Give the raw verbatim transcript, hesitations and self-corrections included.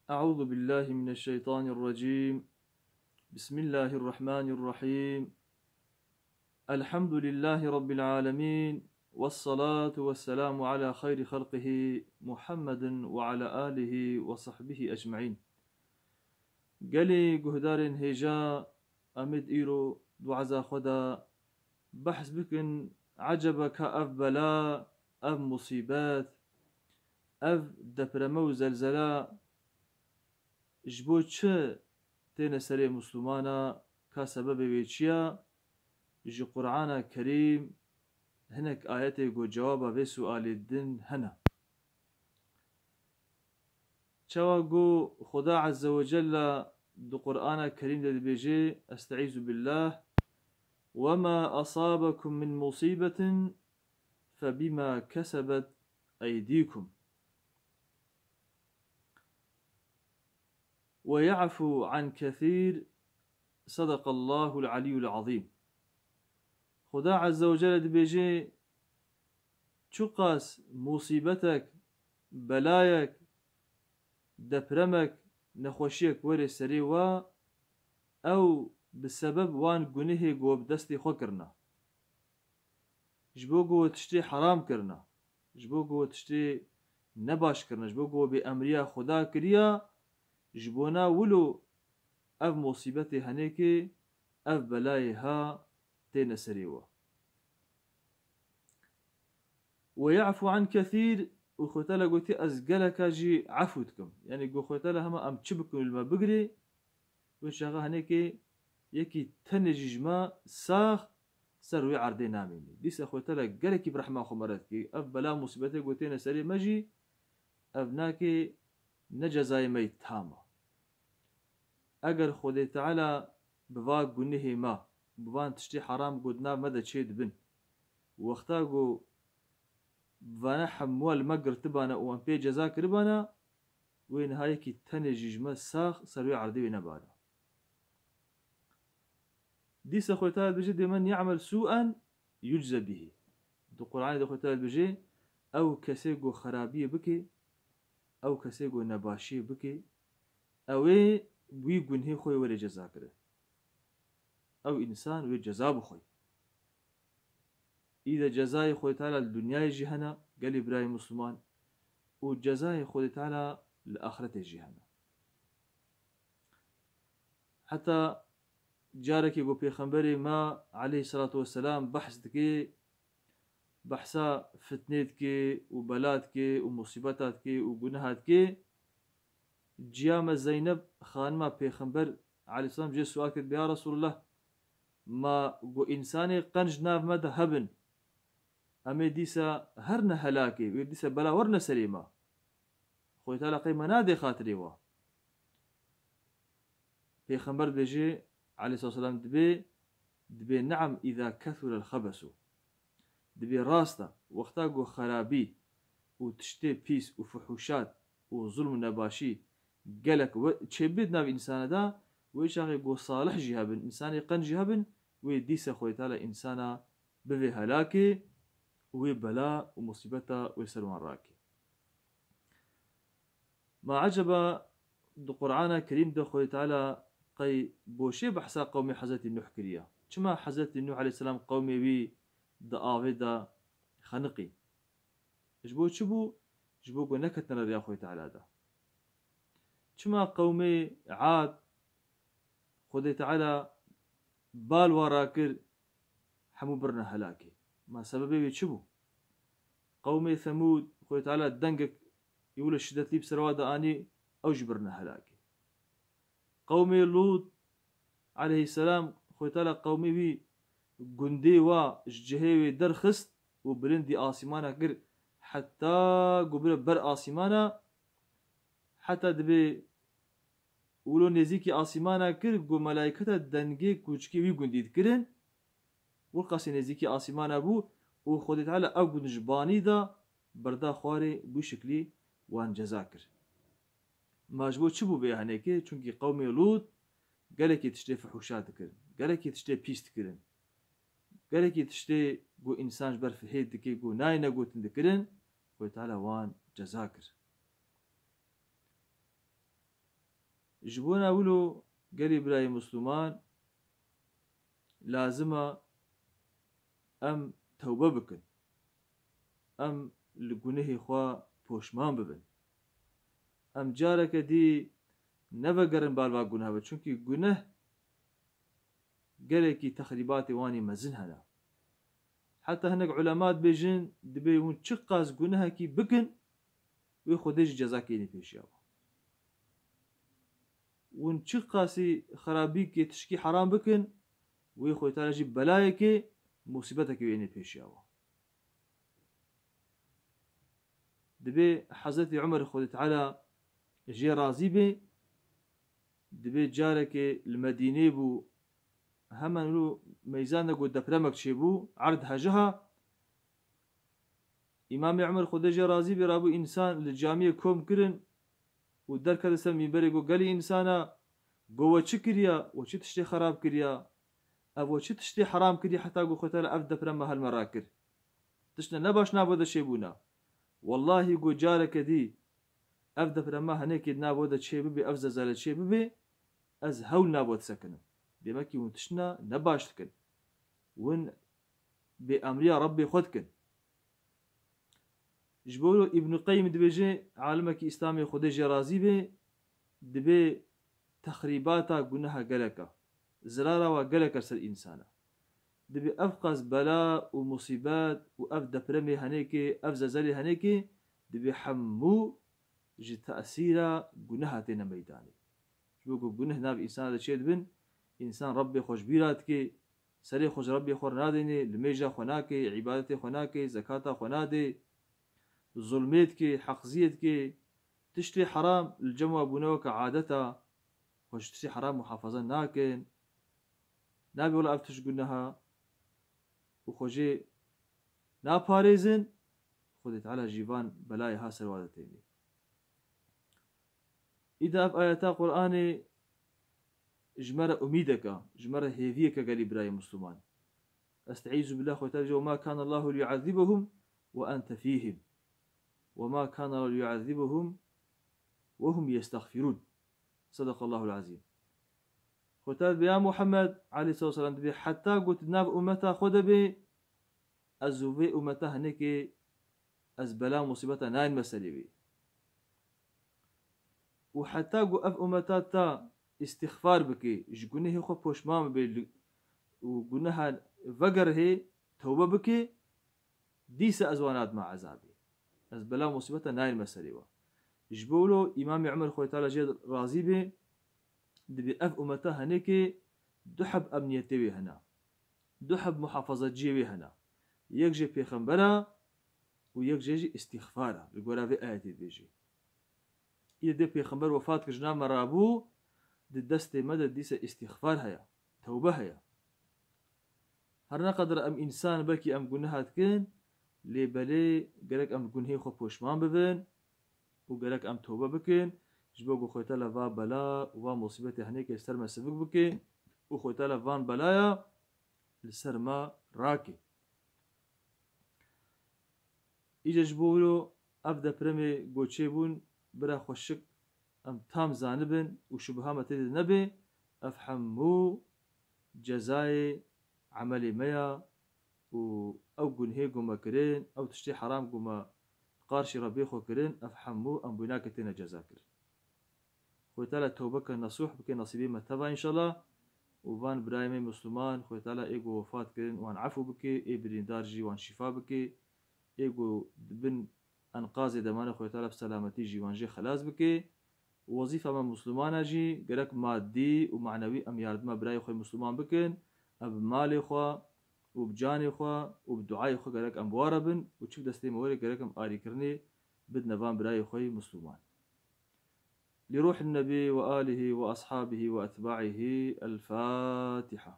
أعوذ بالله من الشيطان الرجيم. بسم الله الرحمن الرحيم. الحمد لله رب العالمين، والصلاة والسلام على خير خلقه محمد وعلى آله وصحبه أجمعين. Gelî guhdarên hêja, em ê di îro di waza xwe de behs bikin, eceba ka ev bela, ev musîbet, ev depreme û zelzela ji bo çi têne serê Misilmana, ka sebebê wê çi ya? Ji Qur'ana Kerîm hinek ayetê ku cewaba vê sualê din hene. Çawa ku Xuda Azze ve Celle di Qur'ana Kerîm de dibêje, Estaizu billah, وَمَا أَصَابَكُم مِّن مُّصِيبَةٍ فَبِمَا كَسَبَتْ أَيْدِيكُمْ وَيَعْفُو عَنْ كَثِيرٍ. صَدَقَ اللّٰهُ الْعَلِيُّ الْعَظِيمُ. Xuda Azze ve Celle dibêje, çiqas musîbetek, belayek, depremek, nexweşiyek were serê we, ew bi sebeb wan gunehê ku bi destê xwe kirina. Ji bo ku we tiştê heram kirina, ji bo ku we tiştê nebaş kirina, ji bo ku we bêemriya Xuda kiriya, ji bona wilo ev musîbetê henêkê, ev belayê ha têne serê we. وَيَعْفُو عَنْ كَثِيرٍ, û Xwedê Teala gotî, ez geleka jî efû dikim. Yanî ku Xwedê Teala hema em çi bikin û li me bigirê, wê çaxa henêkê yekî tenê jî ji me sax ser wê erdê namîne. Dîsa Xwedê Teala gelekî bi rehma xwe me re dikê. Ev bela musîbetê ku têne serê me jî, ev nake ne cezayê me yê tam e. Eger Xwedê Teala bi va gunehê me, bi van tiştê heram ku di nav me de çêdibin, wexta ku bi vane hemû li me girtibane û em pê ceza kiribane, wê niha yekî tenê jî ji me sax ser wê erdê wê nebana. Dîsa Xwedê Teala dibêje, dê men ya'mel sû'en yucze bihî. Di Qur'anê de Xwedê Teala dibêje, ew kesê ku xerabiyê bike, ew kesê ku nebaşiyê bike, ew ê wî gunhê xwe yê were ceza kire. Ew însan wê ceza bixwe. Îde cezayê Xwedê Teala li dinyayê jî hene, gelî birayê Misliman, û cezayê Xwedê Teala li axretê jî hene. Heta carekê ku Pêxemberê me aleyhisselatu vesselam behs dike, behsa fitnê dike û bela dike û musîbeta dike û guneha dike, ciya me Zeyneb, xanima Pêxember aleyhisselam, jê sual kir, ya Resulullah, ma ku însanê qenc nav me de hebin, em ê dîsa her ne helakê, wê dîsa bela werine serê me. Xwedê Teala qey me nadê xatirê wa. Pêxember dibêje, aleyhisselam, dibê, dibê, "Ne'em, îza kethurel xebesu." Dibê, rast e, wexta ku xerabî û tiştê pîs û fuhuşat û zulm û nebaşî gelek we-, çêbê di nav însana de, wê çaxê ku salih jî hebin, însanê qenc jî hebin, wê dîse Xwedê Teala însana bivê helakê û wê bela û musîbeta wê ser wan rakê. Ma eceba di Qur'ana Kerîm de Xwedê Teala qey boşê behsa qewmê Hezretî Nuh kiriye? Çima Hezretî Nuh aleyhisselam qewmê wî di avê de xeniqî? Ji bo çi bû? Ji bo ku neketine rêya Xwedê Teala de. Çima qewmê Ad Xwedê Teala bal wa rakir, hemû birine helakê? Ma sebebê wê çi bû? Qewmê Semûd, Xwedê Teala dengek yê wilo şidetlî bi ser wa de anî, ew jî birine helakê. Qewmê Lût aleyhisselam, Xwedê Teala qewmê wî gundê wa ji cihê wê derxist û bilindî asîmana kir, heta ku bire ber asîmana, heta dibê wilo nêzîkî asîmana kir, ku melayketa dengê kûçikê wî gundî dikirin, wilqasî nêzîkî asîmana bû û Xwedê Teala ew gund ji banî da, berda xwarê, bi wî şiklî wan ceza kir. Ma ji bo çi bû vê henekê? Çunkî qewmê Lût gelekî tiştê fihûşat dikirin, gelekî tiştê pîs dikirin, gelekî tiştê ku însan ji ber fihêt dike, ku nayê negotin dikirin, Xwedê Teala wan ceza kir. Ji bona wilo gelî birayê Misliman lazim e em tewbe bikin. Em li gunehê xwe poşman bibin. Em careke dî nevegerin bal va guneh ve. Çunkî guneh gelekî texrîbatê wanî mezin hene. Heta hinek ulema dibêjin, dibê hûn çiqas gunehekî bikin, wê Xwedê jî cezakê ênê pêşiya we. Hûn çiqasî xerabîkê, tişkî heram bikin, wê Xwedê Teala jî belayekê, musîbetekê wê ênê pêşiya we. Dibê Hezretî Umer Xwedê Teala jê razî bê, dibê carekê li Medînê bû, hemen wilo meyzan de got depremek çêbû, erd hejiha. Îmamê Umer Xwedê jê razî bê, rabû însan li camiyê kom kirin û derkete ser mînberê got, gelî însana, got we çi kiriya? We çi tiştê xerab kiriya? Ev we çi tiştê heram kiriya heta got Xwedê Teala ev deprema hel me rakir? Tiştine ne baş nabo de çêbûna. Wellahî got careke dî ev deprema henekê nabo de çê bibe, ev zelzele çê bibe, ez hewl nabo disekinim. Demekî hûn tiştine ne baş dikin. Hûn bêemriya Rebbê xwe dikin. Ji bo wilo Îbn Qeyyim dibêje, alimekî Îslamê Xwedê jê razî be, dibê texrîbata guneha gelek e. Zirara wa gelek e ser însana. Dibê ev qas bela û musîbet û ev depremê henêkê, ev zezelê henêkê, dibê hemû ji tesîra guneha têne meydanê. Ji bo ku guneh nav însana de çêdibin, însan Rebbê xwe ji bîra dike, serê xwe ji Rebbê xwe re nadêne, limêja xwe nake, îbadetê xwe nake, zekata xwe nade, zulmê dike, heqziyê dike, tiştê heram li cem wa bûne weke adeta, xwe ji tiştê heram muhafaza nakin. Nabê wela ev tişt guneha û xwe jê naparêzin, Xwedê Teala jî van belayê ha ser wa de tênê. Îda ev ayeta Qur'anê ji me re umîdek e, ji me re hêviyek e gelî birayê Misliman. Estaizu billah, Xwedê Teala, "Ve ma kana Allahu liyuazibahum ve ente fihim. Ve ma kana Allahu liyuazibahum ve hum yestexfirun." Sadaqallahul azîm. Xwedê Teala dibê, ya Muhammed aleyhissalatu vesselam, dibê heta ku tu nav ummeta xwe de bê, ez û vê ummeta hinekê ez bela û musîbeta nayên me serê wê. Û heta ku ev ummeta ta îstixfar bike, ji gunehê xwe poşman bibe li-, û guneha vegerhê, tewbe bike, dîsa ez wan nadime ezabê. Ez bela û musîbeta nayên me serê we. Ji bo wilo Îmamê Umer Xwedê Teala jê razî be, dibê ev ummeta henekê du heb emniyetê wê hene. Du heb muhafazeciyê wê hene. Yek jê pêxembera û yek jê jî îstîxfar e. Li gora vê ayetê dibêje. Îdê pêxember wefat kir, jina me rabû, di destê me de dîse îstîxfar heye, tewbe heye. Her ne qedir em însan, belkî em guneha dikin, lê belê gerek em li gunhê xwe poşman bibin û gerek em tewbe bikin, ji bo ku Xwedê Teala va bela û va musîbetê henêkê li ser me sivik bike û Xwedê Teala van belaya li ser me rake. Îca ji bo wilo ev depremê goçê bûn, bira xweşik em tam zanibin û şubha me tê de nebe, ev hemû cezayê emelê me ya û ew gunhê ku me kirin, ew tiştê heram ku me qarşî Rebbê xwe kirin, ev hemû em wînake têne ceza kirin. Xwedê Teala tewbeke nesûh bike, nesîbê me teva înşallah. Û van birayê me Misliman, Xwedê Teala ê ku wefat kirin, wan efû bike, ê birîndar jî wan şîfa bike, ê ku di bin enqazê de mane, Xwedê Teala bi selametî jî wan jê xelas bike. Û wezîfa me Mislimana jî gerek madî û manewî em yardima birayê xwe Misliman bikin, em bi malê xwe û bi canê xwe û bi duayê xwe gerek em bi wa re bin û çi bi destê me were gerek em arîkirinê bidine van birayê xwe Misliman. لروح النبي وآله وأصحابه وأتباعه الفاتحة.